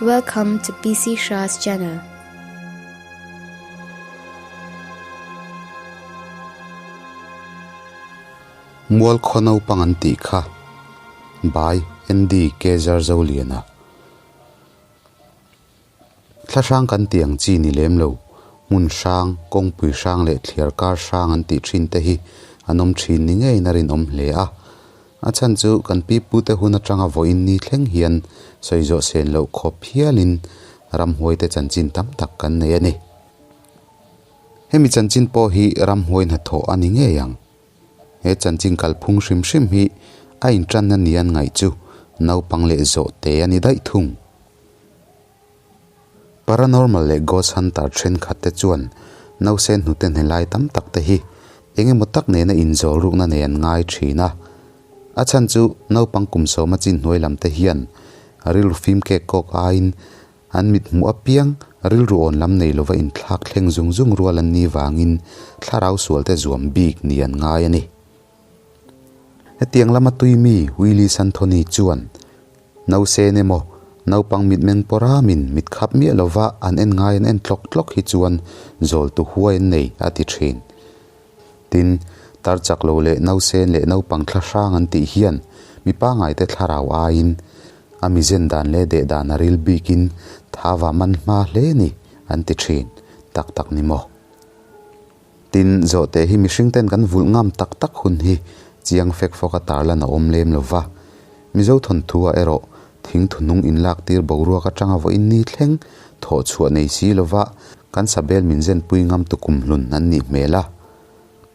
Welcome to PC Shah's channel. Mual khaw naupang an tih kha by Andy K Zarzoliana. Thla hrang kan tih ang chi ni lem lo, hmun hrang, kawngpui hrang leh thliar kar hrang an tih thin te hi an awm thin ni ngeiin a rinawm hle a. A chhan chu kan pi pute hun atanga vawiin ni thleng hian sawi zawh sen loh khawp hialin ramhuaite chanchin tam tak kan nei a ni. Hemi chanchin pawh hi ramhuai hnathawh a ni ngei ang. He chanchin kalphung hrim hrim hi a intanna ni an ngaih chu naupang leh zawhte a ni daih thung. Paranormal leh ghost hunter thenkhat te chuan nausen hnute hne lai tam tak te hi eng emaw tak nena inzawl rukna nei an ngai thin a. A chhan chu naupang kum sawma chin hnuai lam te hian rilru fim kek kawk aiin an mit hmuh apiang rilru awn lam nei lova inthlak thleng zung zung rual an ni vangin thlarau sual te zuam bik ni an ngai a ni. Hetiang lama tui mi Willie Santhony chuan Nausen emaw, naupang mitmeng pawh ramin mit khap miah lova an en ngai an en tlawk tlawk hi chuan zawl tu huai an nei a ti thin. Tin, tar chak lo leh nausen leh naupang thla hrang an tih hian mi pangaite thlarau aiin a mizen dan leh deh dan a ril bikin thava man hma hle ni an ti thin. Tak tak ni maw? Tin, zawhte hi mihring ten kan vulh ngam tak tak hun hi chiang fek fawk a tarlan a awm lem lo va. Mizo thawnthu ah erawh thing thunung inlak tir boruak atanga vawiin ni thleng thawh chhuah nei si lo va kan sabel min zenpui ngam tu kumhlun an nih hmel a.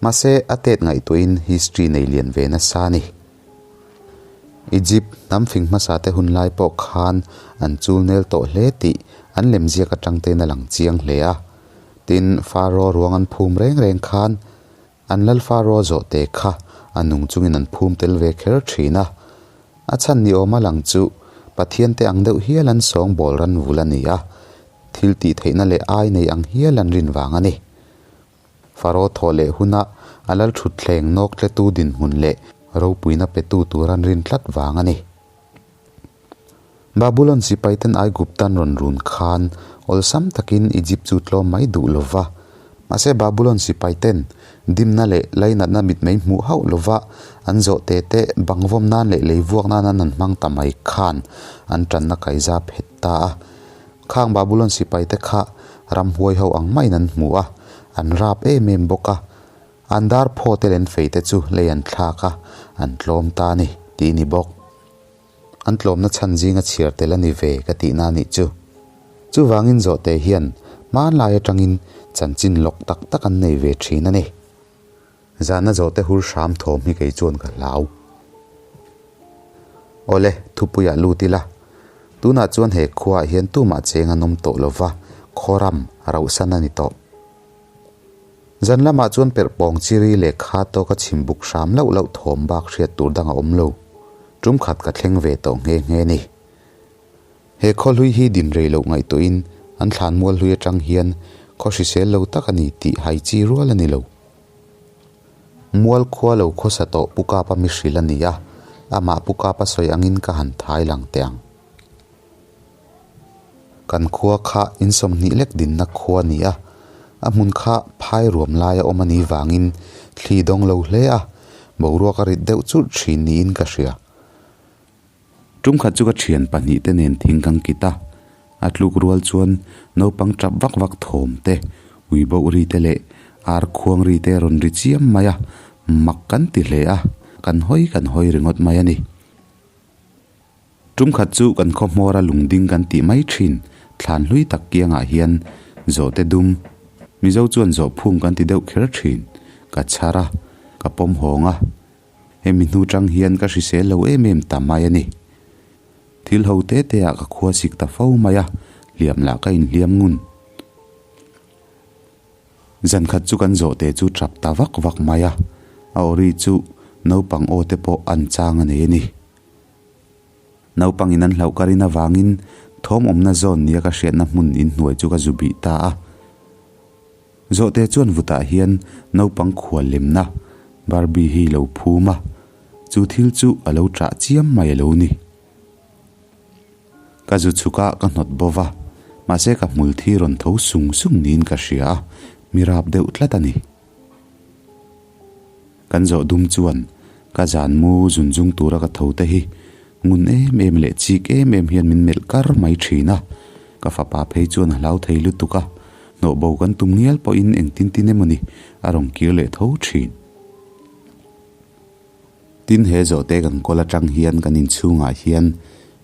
Mahse, a tet ngaihtuahin history nei lian ve nasa a ni. Egypt hnam fing hmasa te hun lai pawh khan an chul nel tawh hle tih an lemziak atang tein a lang chiang hle a. Tin, Faro ruang an phum reng reng khan an lal Faro zawhte kha a nung chungin an phum tel ve kher thin a. A chhan ni awma lang chu Pathiante ang deuh hial an sawngbawl ran vul a ni a, thil tih theihna leh ai nei ang hial an rin vang a ni. Faro thawh leh huna a lal thutthleng nawk tletu dinhmun leh ropuina petu tur an rin tlat vang a ni. Babulon sipaiten Aiguptan rawn run khan awlsam takin Egypt chu tlawm mai duh lo va. Mahse Babulon sipaiten dimna leh lainatna mitmei hmuh hauh lo va an zawh te te bangvawm nan leh leivuak nan an han hmang ta mai khan an tanna kaiza phet ta a. Khang Babulon sipaite kha ramhuai ho ang maiin an hmu a, an rap em em bawk a. An dar phaw te leh an fei te chu lei an thlak a, an tlawm ta a ni, tih ni bawk. An tlawmna chhan zinga chhiar tel a ni ve ka tihna a nih chu. Chuvangin zawhte hian hmanlai atangin chanchin lawk tak tak an nei ve thin a ni. Zana zawhte hur hram thawm hi kei chuan ka hlau. Awle, thupuiah lut ila. Tunah chuan he khuaah hian tumah cheng an awm tawh lova, khawram rauhsan a ni tawh. Zan lamah chuan perh pawng chiri leh kha tawka chhim buk hram loh loh thawm bak hriat tur dang a awm lo. Tum khat ka thleng ve tawh nghe nghe ni. He khaw hlui hi din rei loh ngaihtuahin an thlan mual hlui atang hian khaw hrisel lo tak a ni tih hai chi rual a ni lo. Mual khua lo khawsa tawh Pu Kapa mi hrilh a ni a, amah Pu Kapa sawi angin ka han thai lang teh ang. Kan khua kha in 20 lek dinna khua a ni a, a hmun kha phai ruam laia awm a nih vangin thli dawng lo hle a, boruak a rit deuh churh thin niin ka hria. Tum khat chu ka thian pahnihte nen thing kan kit a, a tluk rual chuan naupang tap vak vak thawm te, ui boh ri te leh ar khuang ri te a rawn ri chiam mai a, mak kan ti hle a, kan hawi kan hawi ringawt mai a ni. Tum khat chu kan khaw hmawra lungding kan tih mai thin thlan hlui tak kiangah hian zawhte dum, Mizo chuan zawh phung kan ti deuh kher thin, ka chhar a, ka pawm hawng a. Hemi hnu tang hian ka hrisel lo em em ta mai a ni. Thil ho te te ah ka khua sik ta fo mai a, hliam lah ka inhliam ngun. Zan khat chu kan zawhte chu tap ta vak vak mai a, a awri chu naupang aw te pawh an chang a nei a ni. Naupangin an hlauh ka rin avangin thawm awmna zawn nia ka hriatna hmun inhnuai chu ka zu bih ta a. Zawhte chuan vutah hian naupang khual lemna Barbie hi lo phum a, chu thil chu a lo ṭah chiam mai a lo ni. Ka zu chhuk a, ka hnawt bo va, mahse ka hmul thi rawn tho sung sung niin ka hria a, mi rap deuh tlat a ni. Kan zawh dum chuan ka zan mu zun zung tura ka tho te hi ngun em em leh chik em em hian min melh kar mai thin a, ka fapa phei chuan a hlau thei lutuk a, hnawh bo kan tum ngial pawhin engtin tin emawni a rawn kir leh tho thin. Tin he zawhte kan kawl atang hian kan inchhungah hian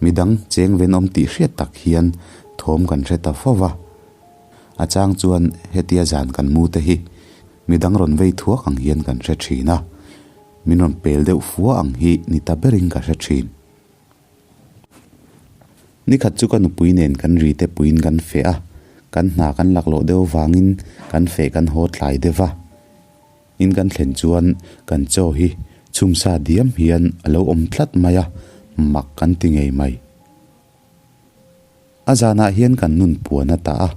midang cheng venawm tih hriat tak hian thawm kan hre ta fo va. A chang chuan hetia zan kan mu te hi midang rawn vei thuak ang hian kan hre thin a, min rawn pel deuh fua ang hi ni ta berin ka hre thin. Nikhat chu ka nupui nen kan ri te puiin kan feh a, kan hna kan laklawh deuh avangin kan feh kan haw tlai deuh va. In kan thlen chuan kan chaw hi chhumsa diam hian a lo awm tlat mai a, mak kan ti ngei mai. A zanah hian kan nun puan a tah a,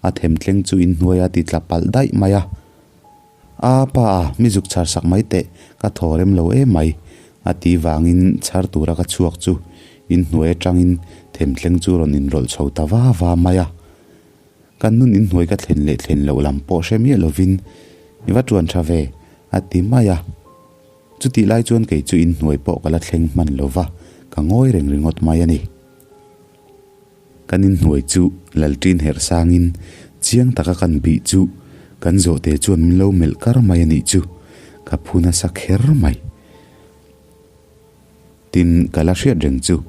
a themtleng chu inhnuai a ti tla palh daih mai a. A pa a, mi zuk chhar sak mai teh, ka thaw rem lo em mai, a ti vangin chhar tura ka chhuak chu inhnuai atangin themtleng chu rawn inrawlh chho ta va va mai a. Kan nun inhnuai ka thlen leh thlen loh lam pawh hre miah lovin i va tuan tha ve, a ti mai a. Chutih lai chuan kei chu inhnuai pawh ka la thleng hman lo va, ka ngawi reng ringawt mai a ni. Kan inhnuai chu Lalṭin herh sangin chiang taka kan bih chu kan zawhte chuan min lo melh kar mai a nih chu, ka phu nasa kher mai. Tin, ka la hriat reng chu,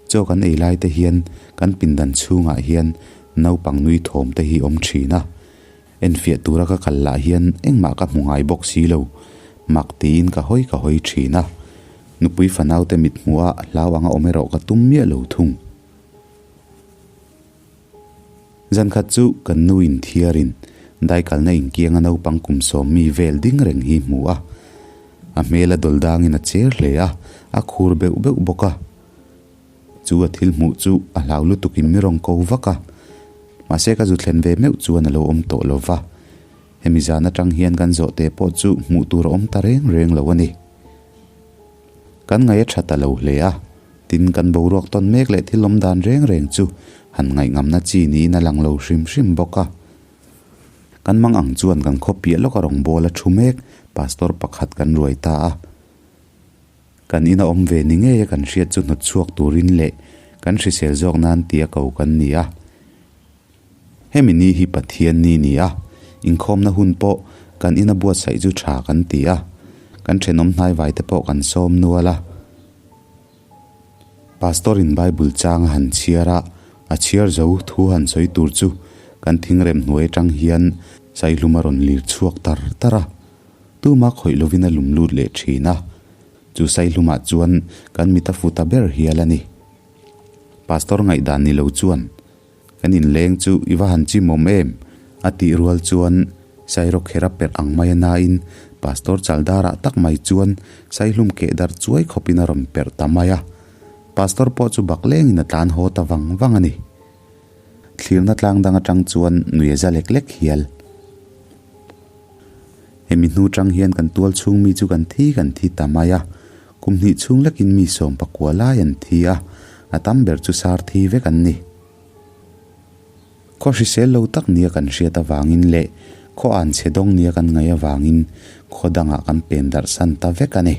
chaw kan ei lai te hian kan pindan chhungah hian naupang nui thawm te hi awm thin a. Enfiah tura ka kal lah hian engmah ka hmu ngai bawk si lo, mak tiin ka hawi ka hawi thin a. Nupui fanaute mit hmuh a hlau anga awm erawh ka tum miah lo thung. Zankhat chu kan nu in thiarin daikalna inkianga naupang kum sawm mi vel ding reng hi hmu a. A hmel a dawl dangin a cher hle a, a khur beuh beuh bawk a. Chu a thil hmuh chu a hlau lutukin mi rawn ko vak a. Mahse ka zu thlen ve meuh chuan a lo awm tawh lo va. Hemi zan atang hian kan zawhte pawh chu hmuh tur a awm ta reng reng lo a ni. Kan ngaih a tha ta lo hle a, tin kan boruak tawn mek leh thil awm dan reng reng chu han ngaihngamna chi niin a lang lo hrim hrim bawk a. Kan mang ang chuan kan khaw piah lawka rawngbâwl a thu mek pastor pakhat kan ruai ta a. Kan ina awm ve ni ngeia kan hriat chu hnawt chhuak turin leh kan hrisel zawk nan tia ko kan ni a. Hemi ni hi Pathian ni ni a, inkhawmna hun pawh kan ina buatsaih chu tha kan ti a, kan thenawm hnaivai te pawh kan sawm nual a. Pastor in Bible chang a han chhiar a, a chhiar zo thu han sawi tur chu kan thingrem hnuai atang hian saihlum a rawn lir chhuak tar tar a, tuma khawih lovin a lum lut leh thin a, chu saihlumah chuan kan mit a fu ta ber hial a ni. Pastor ngaihdan ni lo chuan Kan inleng chu i va han chimawm em? a tih rual chuan Sairawkher a perh ang mai a nain Pastor Chaldarah tak mai chuan Saihlum keh darh chuai khawpin a rawn perh ta mai a. Pastor pawh chu bak lengin a tlan haw ta vang vang a ni. Thlirna tlang dang atang chuan nui a za lek lek hial. Hemi hnu tang hian kan tual chhung mi chu kan thi kan thi ta mai a. Kum hnih chhung lekin mi sawm pakua lai an thi a, a tam ber chu sar thi vek an ni. Khaw hrisel lo tak nia kan hriat avangin leh khaw an chhe dawng nia kan ngaih avangin khaw dangah kan pen darh san ta vek a ni.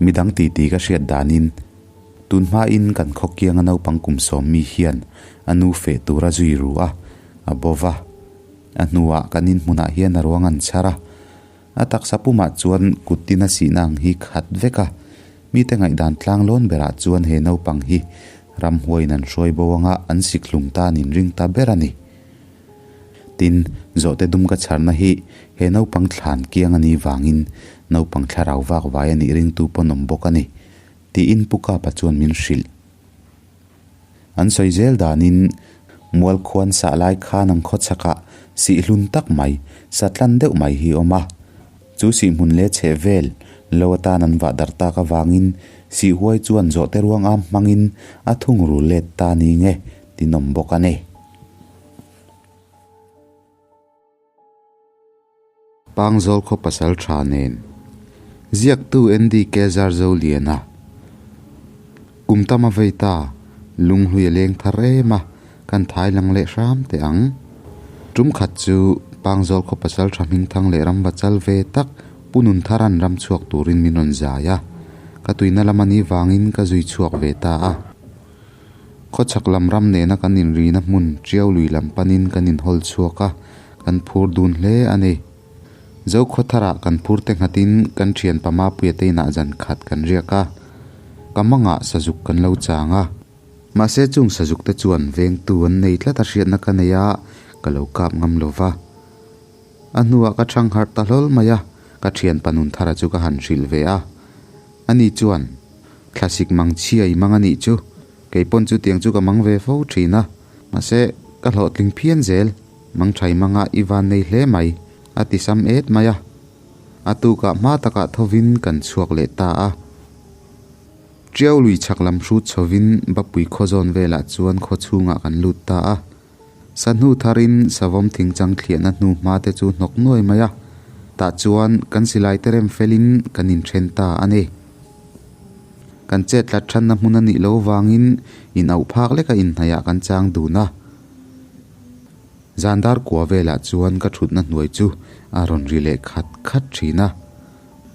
Midang titi ka hriat danin tun hmain kan khaw kianga naupang kum sawm mi hian a nu feh tur a zui ru a, a bo va. A hnuah kan inhmunah hian a ruang an chhar a. A taksa pumah chuan kut tin a sihna ang hi khat vek a, mite ngaihdan tlang lawn berah chuan he naupang hi ramhuaiin an hruai bo anga an sikhlum tan inring ta ber a ni. Tin, zawhte dum ka chharna hi he naupang thlan kiang a nih vangin naupang thlarau vak vai a nih ringtu pawn awm bawk a ni, tiin Pu Kapa chuan min hrilh. An sawi zel danin Mualkhuan sah lai khan an khawchhakah sihhlun tak mai, satlan deuh mai hi awm a. Chu sihhmun leh chheh vel lo atan an vah darh tak avangin sihhuai chuan zawhte ruang am hmangin a thungrul let ta ni nge tinawm bawk a ni. Pangzawl khaw pasal tha nen. Ziaktu NDK Zarzoliana. Kum tam a vei ta, lunghlui a leng thar em a, kan thai lang leh hram teh ang. Tum khat chu Pangzawl khaw pasal tha hmingthang leh ram va chal ve tak Pu Nunthara'n ram chhuak turin min rawn zai a, ka tuina lam a nih vangin ka zui chhuak ve ta a. Khawchhak lam ram nena kan inrina hmun Tiau lui lam panin kan inhawl chhuak a, kan phur dun hle a ni. Zokhawtharah kan phur te nghatin kan thian Pamapuia te inah zan khat kan riak a, ka mangah sazuk kan lo chang a. Mahse chung sazuk te chuan vengtu an nei tlat a hriatna ka nei a, ka lo kap ngam lo va. A hnuah ka chhang harh ta hlawl mai a, ka thian Panunthara chu ka han hrilh ve a. Ani chuan, Thlasik mang chhia i mang a nih chu, kei pawn chutiang chu ka mang ve fo thin a, mahse ka hlawhtling phian zel, mang thai mangah i van nei hle mai, a ti sam et mai a. A tukah hma takah thovin kan chhuak leh ta a. Tiau lui chhak lam hrut chhovin Bapui khaw zawn velah chuan khaw chhungah kan lut ta a. Sahnu tharin savawm thingchang thliahna hnu hma te chu hnawk nuai mai a, tah chuan kan silai te rem felin kan inthen ta a ni. Kan chet tlat thanna hmun a nih loh vangin in auh phak leka inhnaihah kan chang dun a. Zan dar kua velah chuan ka thutna hnuai chu a rawn ri leh khat khat thin a.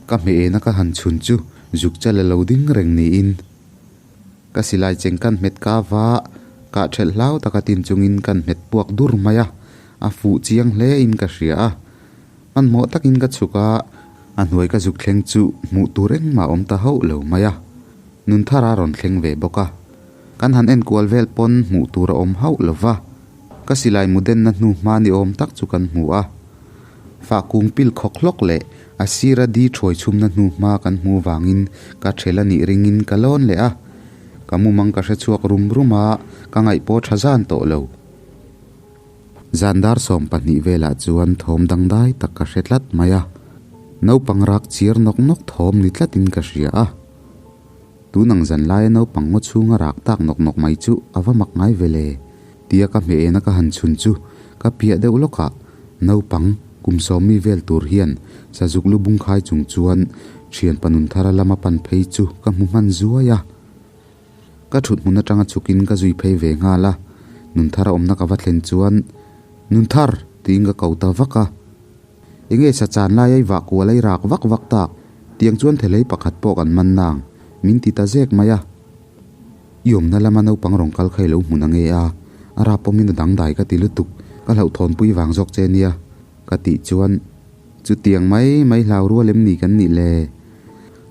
Ka hmeh ena ka han chhun chu zuk chal a lo ding reng niin ka silai cheng kan hmet ka va kah thelh hlau taka tin chungin kan hmet puak dur mai a, a fuh chiang hle in ka hria a. Hmanhmawh takin ka chhuk a, a hnuai ka zuk thleng chu hmuh tur engmah awm ta hauh lo mai a. Nunthar a rawn thleng ve bawk a. Kan han enkual vel pawn hmuh tur a awm hauh lo va, ka silai mu denna hnu hma ni awm tak chu kan hmu a. Fah kung pil khawk hlawk leh a sira di thuai chhumna hnu hma kan hmu vangin ka thel a nih ringin ka lawn leh a. Ka mumang ka hre chhuak rum rum a, ka ngaih pawh tha zan tawh lo. Zan dar 12 velah chuan thawm dangdai tak ka hre tlat mai a. Naupang rak chiar nawk nawk thawm ni tlatin ka hria a. Tun ang zan laia naupang ngaw chhunga rak tak nawk nawk mai chu a va mak ngai ve le, tia ka hmeh ena ka han chhun chu ka piah deuh lawkah naupang kum sawmmi vel tur hian sazuk lu bung khai chung chuan thian panun thara lama pan phei chu ka hmu hman zuai a. Ka thut hmun atanga chhukin ka zui phei ve nghal a, Nunthara awmna ka va thlen chuan, Nunthar! tiin ka ko ta vak a. Enge sa chan lai a i vah kual a i rak vak vak tak? Tiang chuan thelei pakhat pawh kan man nang, min ti ta zek mai a. I awmna lama naupang rawn kal kha i lo hmun ange a, a rap pawmin a dangdai ka ti lutuk, ka hlauhthawnpui vang zawk che nia, ka tih chuan chutiang mai mai hlau rual em ni kan nih le?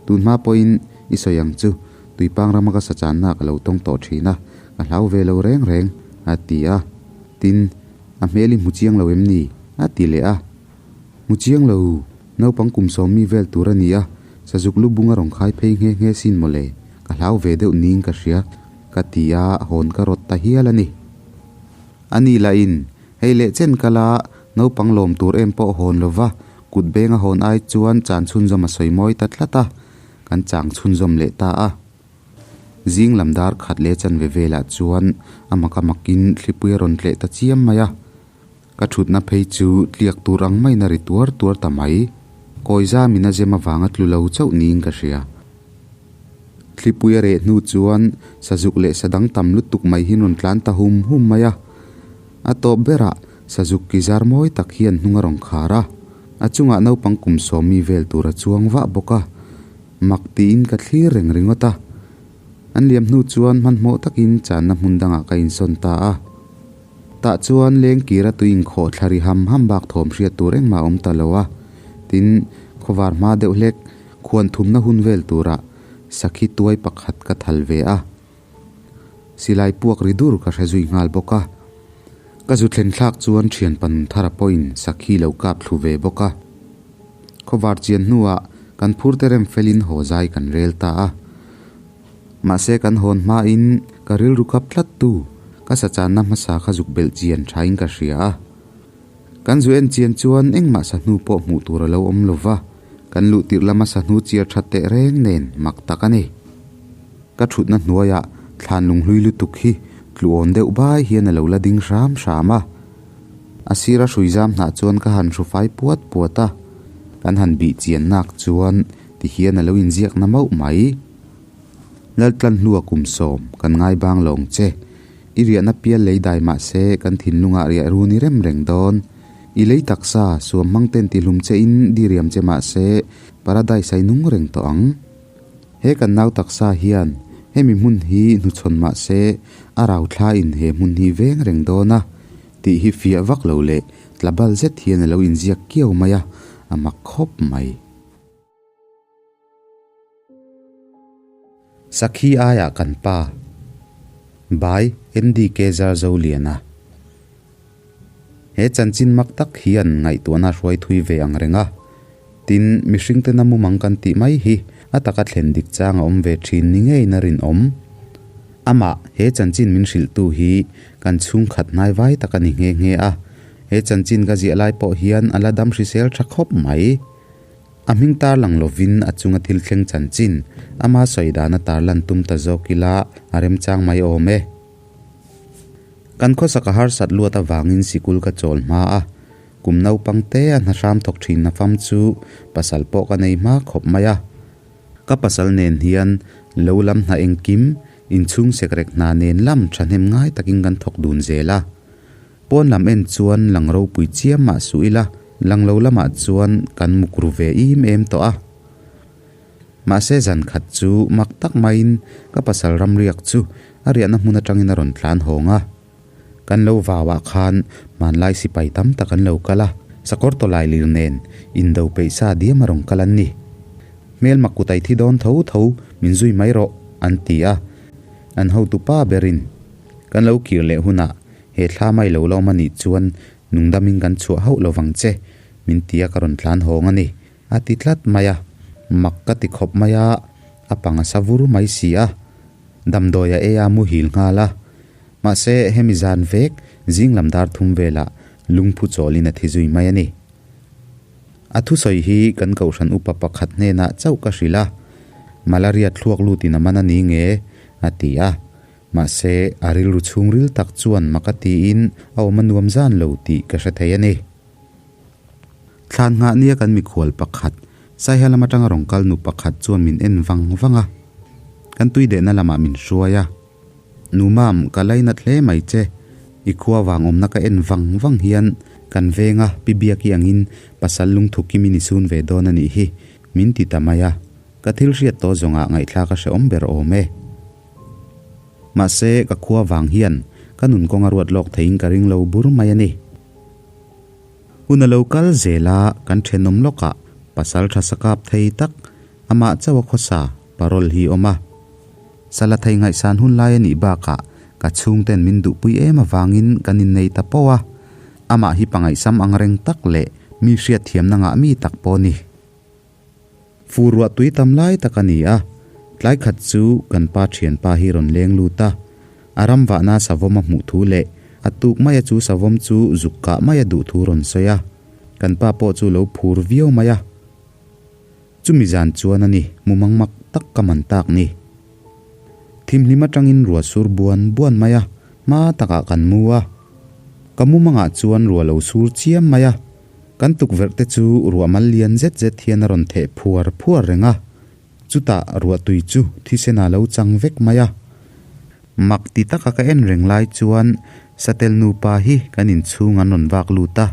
Tun hma pawhin i sawi ang chu, tuipang rama ka sa channa ka lo tawng tawh thin a, ka hlau ve lo reng reng, a ti a. Tin, a hmel i hmu chiang lo em ni? a ti leh a. Hmu chiang lo, naupang kum sawmmi vel tur a ni a, sazuk lu bung a rawn khai phei nghe nghe sin mawle, ka hlau ve deuh niin ka hria, ka ti a, hawn ka rawt ta hial a ni. A ni lahin, hei leh chen kala naupang lawm tur em pawh hawn lo va, kut beng a hawn ai chuan chan chhunzawm a sawi mawi ta tlat a, kan chang chhunzawm leh ta a. Zing lam dar khat leh chanve velah chuan a mak a makin thlipui a rawn tleh ta chiam mai a. Ka thutna phei chu tliak tur ang maiin a ri tuar tuar ta mai. Kawi zamin a zem avanga tlu lo chauh niin ka hria. Thlipui a reh hnu chuan sazuk leh sa dang tam lutuk mai hi rawn tlan ta hum hum mai a. A tawp berah sazuk ki zar mawi tak hian hnung a rawn khar a. A chungah naupang kum sawmmi vel tur a chuang vah bawk a. Mak tiin ka thlir reng ringawt a. An liam hnu chuan hmanhmawh takin channa hmun dangah ka insawn ta a. Tah chuan lengkir a tui inkhawh thla ri ham ham bak thawm hriat tur engmah a awm ta lo a. Tin, khawvar hma deuh hlek, khuan thumna hun vel turah sakhi tuai pakhat ka thal ve a. Silai puak ri dur ka hre zui nghal bawk a. Ka zu thlen thlak chuan thian panun thara pawhin sakhi lo kap thlu ve bawk a. Khawvar chian hnuah kan phur te rem felin haw zai kan rel ta a. Mahse kan hawn hmain ka rilru kap tlat tu ka sachanna hmasa kha zuk belh chian thain ka hria a. Kan zu en chian chuan engmah sahnu pawh hmuh tur a lo awm lo va, kan luh tirh lama sahnu chiar that teh reng nen mak tak a ni. Ka thutna hnuaiah thlan lunghlui lutuk hi tluawn deuh bai hian a lo la ding hram hram a. A sira hrui zam hnah chuan ka han hru fai puat puat a, kan han bih chian nak chuan ti hian a lo inziak na mauh mai. Laltlanhlua kum sawm kan ngai bang lawng che. I riahna pial lei dai mah se kan thinlungah riah run i rem reng dawn. I lei taksa suam hmang ten tihlum che in diriam che mah se Paradise a i nung reng tawh ang. He kan nau taksa hian hemi hmun hi hnuchhawn mah se a rau thla in he hmun hi veng reng dawn a tih hi fiah vak lo leh tlabal zet hian a lo inziak kiau mai a, a mak khawp mai. Sakhi aiah kan pa by NDK Zarzoliana. He chanchin mak tak hian ngaihtuahna hruai thui ve ang reng a. Tin, mihringtena mumang kan tih mai hi a taka thlen dik chang a awm ve thin ni ngeiin a rinawm. Amah, he chanchin min hrilhtu hi kan chhungkhat hnaivai tak a ni nghe nghe a. He chanchin ka ziah lai pawh hian a la dam hrisel tha khawp mai. A hming tarlang lovin a chunga thil thleng chanchin ama sawi dana tarlan tum ta zawk ila a remchang mai awm e. Kan khawsak a harsat luat avangin sikul ka chawl hma a, kum naupang te a hna hram thawk thin na fam chu pasal pawh ka nei hma khawp mai a. Ka pasal nen hian lo lam hna engkim, inchhung sekrek hna nen lam thahnem ngai takin kan thawk dun zel a. Pawn lam en chuan lang ropui chiam mah suh ila, lang lo lamah chuan kan muk ru ve im em tawh a. Mahse zan khat chu mak tak maiin ka pasal ramriak chu a riahna hmun atangin a rawn tlan hawng a. Kan lo vauah khan hmanlai sipai tam tak an lo kal a, sakawr tawlai lir nen indo peih sa diam a rawn kal an ni. Hmelma kut ai thi dawn tho tho min zui mai rawh an ti a, an hotu pa berin kan lo kir leh hunah he thla mai lo la awm a nih chuan nungdamin kan chhuah hauh lovang che min ti a ka rawn tlan hawng a ni. A ti tlat mai a, mak ka ti khawp mai a, a pang a sa vur mai si a. Damdawi a ei a muhil nghal a. Mahse, hemi zan vek, zing lam dar thum velah lungphu chawlin a thi zui mai a ni. A thusawi hi kan kohhran upa pakhat hnenah chauh ka hrilh a, Malaria thluak lutin a man a ni nge? a ti a. Mahse, a rilru chhungril tak chuan mak a tiin a awm a nuam zan lo tih ka hre thei a ni. Thlan nghah nia kan mikhual pakhat, Saiha lam atanga rawn kal nu pakhat chuan min en vang vang a, kan tui dehna lamah min hruai a. Nu mam, ka lainat hle mai che, i khua vang awmna ka en vang vang hian kan venga pi biaki angin pasal lungthu kimin i sun ve dawn a nih hi, min ti ta mai a. Ka thil hriat tawh zawngah ngaihthlak a hrehawm ber awm e. Mahse, ka khua vang hian ka nun kawng a ruat lawk theiin ka ring lo bur mai a ni. Hun a lo kal zel a, kan thenawm lawkah pasal tha sakap thei tak, amah chauh a khawsa, parole hi awm a. Sala thei ngaihsan hun lai a nih bakah ka chhungten min duhpui em avangin kan innei ta poh a, amah hi pangaihsam ang reng tak leh mi hriatthiamna ngah mi tak pawh a ni. Fur ruah tui tam lai tak a ni a, tlai khat chu kan pa thianpa hi rawn leng lut a, a ram vahna savawm a hmuh thu leh a tuk maia chu savawm chu zuk kah maia duh thu rawn sawi a, kan pa pawh chu lo phur viau mai a. Chumi zan chuan a ni mumang mak tak ka man tak ni. Thimhlim atangin ruah sur buan buan mai a, hma takah kan mu a. Ka mumangah chuan ruah lo sur chiam mai a. Kan tukverh te chu ruah mal lian zet zet hian a rawn theh phuar phuar reng a, chutah ruah tui chu thisen a lo chang vek mai a. Mak ti taka ka en reng lai chuan Satel nupa hi kan inchhung an rawn vak lut a.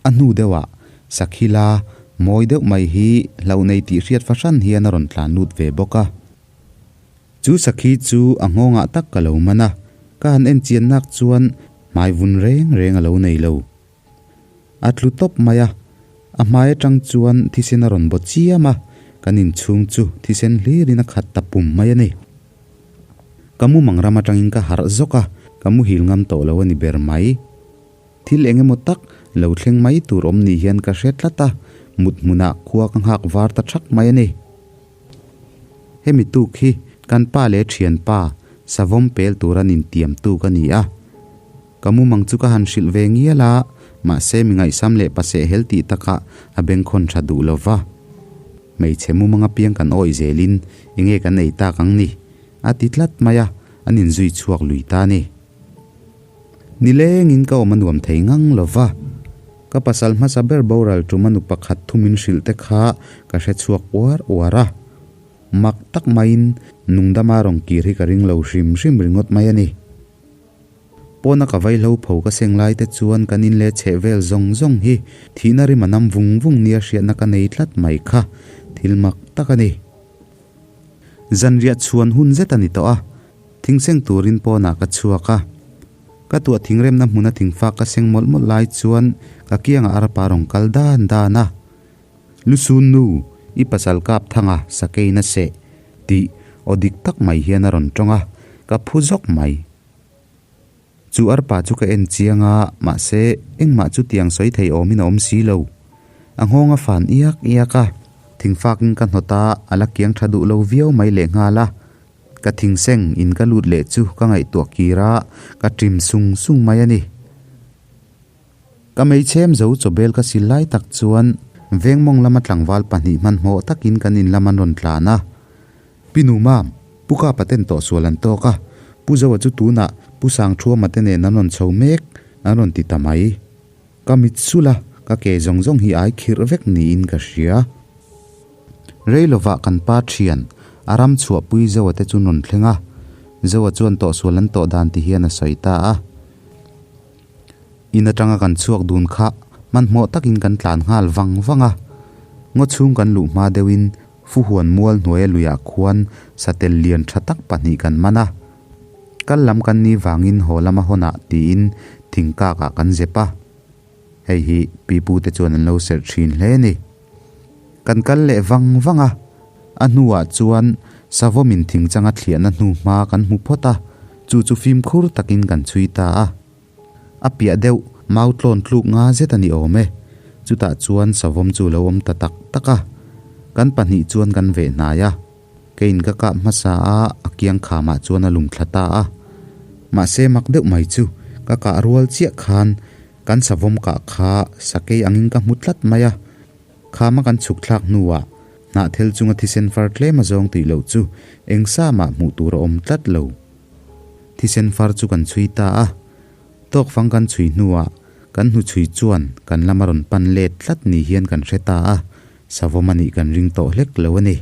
A hnu deuhah Sakhila mawi deuh mai hi hlauh nei tih hriat fahran hian a rawn tlan lut ve bawk a. Chu sakhi chu a nghawngah tak ka lo man a, ka han en chian nak chuan hmai vun reng reng a lo nei lo. A tlu tawp mai a, a hmai atang chuan thisen a rawn baw chiam a, kan inchhung chu thisen hlirin a khat ta pum mai a ni. Ka mumang ram atangin ka harh zawk a, ka muhil ngam tawh lo a ni ber mai. Thil eng emaw tak lo thleng mai tur awm ni hian ka hre tlat a, mut hmunah khua ka nghak var ta thak mai a ni. Hemi tuk hi kan pa leh thianpa savawm pel tur an intiam tuk a ni a. Ka mumang chu ka han hrilh ve ngial a, mahse mi ngaihsam leh paseh hel tih takah a bengkhawn tha duh lo va. Hmeichhe mumang apiang kan awih zelin enge kan ei tak ang ni? a ti tlat mai a, an inzui chhuak lui ta a ni. Nilengin ka awm a nuam thei ngang lo va, ka pasal hmasa ber boral tum a nu pakhat thu min hrilh te kha ka hre chhuak uar uar a. Mak tak maiin nungdama rawn kir hi ka ring lo hrim hrim ringawt mai a ni. Pawna ka vaihlo pho ka seng lai te chuan kan in leh chheh vel zawng zawng hi thihna rim a nam vung vung nia hriatna ka nei tlat mai kha thil mak tak a ni. Zanriah chhuan hun zet a ni tawh a, thingseng turin pawnah ka chhuak a. Ka tuah thingremna hmuna thingfak ka seng mawlh mawlh lai chuan ka kiangah arpa rawn kal dan dan a. Lusun nu, i pasal kap thanga sakei na seh tih aw dik tak mai hian a rawn tawng a, ka phu zawk mai. Chu arpa chu ka en chiang a, mahse engmah chu tiang sawi thei awmin a awm si lo. A nghawng a fan iak iak a, thingfakin ka hnawt a, a la kiang tha duh lo viau mai lehnghal a. Ka thingseng in ka lut leh chu ka ngaihtuah kir a, ka ṭim sung sung mai a ni. Ka meichhem zo chawbel ka sil lai tak chuan vengmawng lama tlangval pahnih hmanhmawh takin kan in lam an rawn tlan a. Pi Nu Mam, Pu Kapa ten tawhsual an tawk a, Pu Zoa chu tunah Pu Sangthuama te nen an rawn chho mek an rawn ti ta mai. Ka mit sulh a, ka ke zawng zawng hi ai khirh vek niin ka hria. Rei lovah kan pa thian a ram chhuahpui Zoa te chu an rawn thleng a, Zoa chuan tawhsual an tawh dan ti hian a sawi ta a. In atanga kan chhuak dun kha hmanhmawh takin kan tlan nghal vang vang a, ngaw chhung kan luh hma deuhin Fuhuan mual hnuaia luiah khuan satel lian tha tak pahnih kan man a, kal lam kan ni vangin haw lama hawnah tiin thingkakah kan zep a, hei hi pipute chuan an lo serh thin hle ni. Kan kal leh vang vang a, a hnuah chuan savawmin thingchanga thliahna hnu hma kan hmu phawt a, chu chu fimkhur takin kan chhui ta a. A piah deuh mau tlawn tluk nga zet a ni awm e. Chutah chuan savawm chu lo awm ta tak tak a. Kan pahnih chuan kan veh hnai a. Keiin ka kap hmasa a, a kiang khamah chuan a lum thla ta a. Mahse mak deuh mai chu ka kah rual chiah khan kan savawm kah kha sakei angin ka hmu tlat mai a. Khama kan chhuk thlak hnuah hnahthel chunga thisen far tlem a zawng tih loh chu eng sa mah hmuh tur a awm tlat lo. Thisen far chu kan chhui ta a, tawk fang kan chhui hnuah kan hnu chhui chuan kan lama rawn pan let tlat ni hian kan hre ta a, savawm a nih kan ring tawh hlek lo a ni.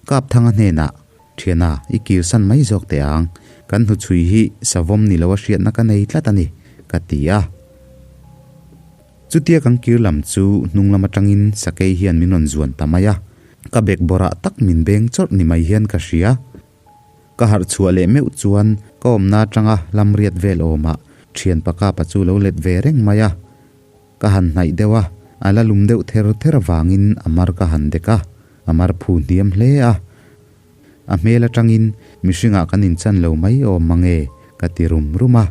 Kapthanga hnenah, Thiana, i kirsan mai zawk teh ang, kan hnu chhui hi savawm ni lo a hriatna ka nei tlat a ni, ka ti a. Chutia kan kir lam chu hnung lam atangin sakei hian min rawn zuan ta mai a, ka bek bawrah tak min beng chawrh ni mai hian ka hria. Ka harh chhuah leh meuh chuan ka awmna atanga lam riat vel awmah thian pakapa chu lo let ve reng mai a. Ka han hnaih deuh a, a la lum deuh ther ther avangin a mar ka han dek a, a mar phu hniam hle a. A hmel atangin mihringah kan inchan lo mai awm mange ka ti rum rum a.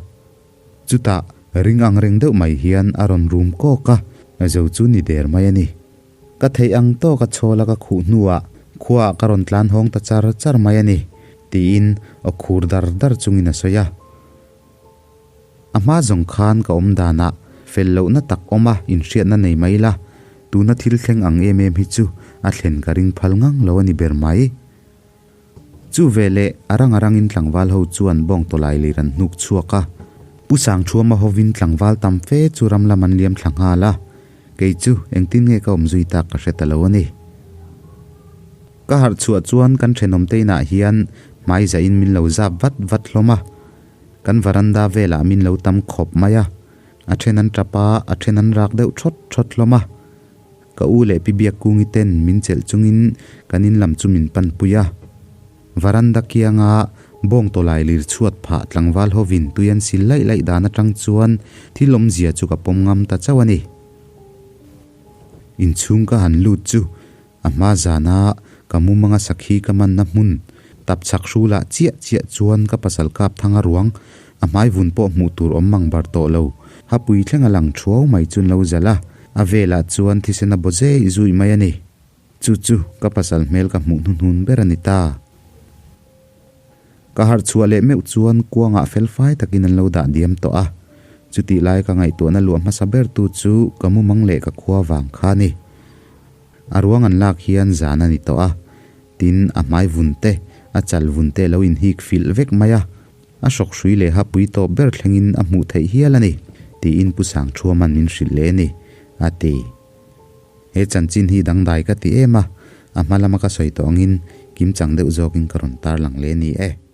Chutah ring ang reng deuh mai hian a rawn rum kawk a, zo chu ni der mai a ni. Ka theih ang tawk a chhawla ka khuh hnuah khuaah ka rawn tlan hawng ta char char mai a ni, tiin aw khur dar dar chungin a sawi a. A hma zawng khan ka awm danah fel lohna tak awma inhriatna nei mai la, tuna thil thleng ang em em hi chu a thlen ka ring phal ngang lo a ni ber mai. Chu veleh a rang a rangin tlangval ho chuan bawng tawlai lir an hnuk chhuak a. Pu Sangthuama hovin tlangval tam fe chu ram lam an liam thla nghal a, kei chu engtin nge ka awm zui tak ka hre ta lo a ni. Ka harh chhuah chuan kan thenawm te inah hian hmai zahin min lo zap vat vat hlawm a, kan varanda velah min lo tam khawp mai a, a then an tap a, a then an rak deuh thawt thawt hlawm a. Ka u leh Pi Biakkungi ten min chelh chungin kan in lam chu min panpui a. Varanda kianga bawng tawlai lir chhuat phah tlangval hovin tui an sil laih laih dan atang chuan thil awmzia chu ka pawm ngam ta chauh a ni. Inchhung ka han lut chu a hma zana ka mumanga sakhi ka manna hmun tap chhak hrulah chiah chiah chuan ka pasal kap thanga ruang a hmai vun pawh hmuh tur awm mang bar tawh lo. Hapui thleng a lang thuau mai chu an lo zalh a, a velah chuan thisen a baw zeh zuih mai a ni. Chu chu ka pasal hmel ka hmuh hnuhnun ber a ni ta. Ka harh chhuah leh meuh chuan kuangah felfai takin an lo dah diam tawh a, chutih lai ka ngaihtuahna luah hmasa bertu chu ka mumang leh ka khua vang kha a ni. A ruang an lak hian zan a ni tawh a, tin a hmai vun te, a chal vun te lo inhik filh vek mai a, A hrawk hrui leh hapui tawp ber thlengin a hmuh theih hial a ni, tiin Pu Sangthuama'n min hrilh leh a ni, a ti. He chanchin hi dangdai ka ti em a, a hma lama ka sawi tawh angin Kimchang deuh zawkin ka rawn tarlang leh a ni e.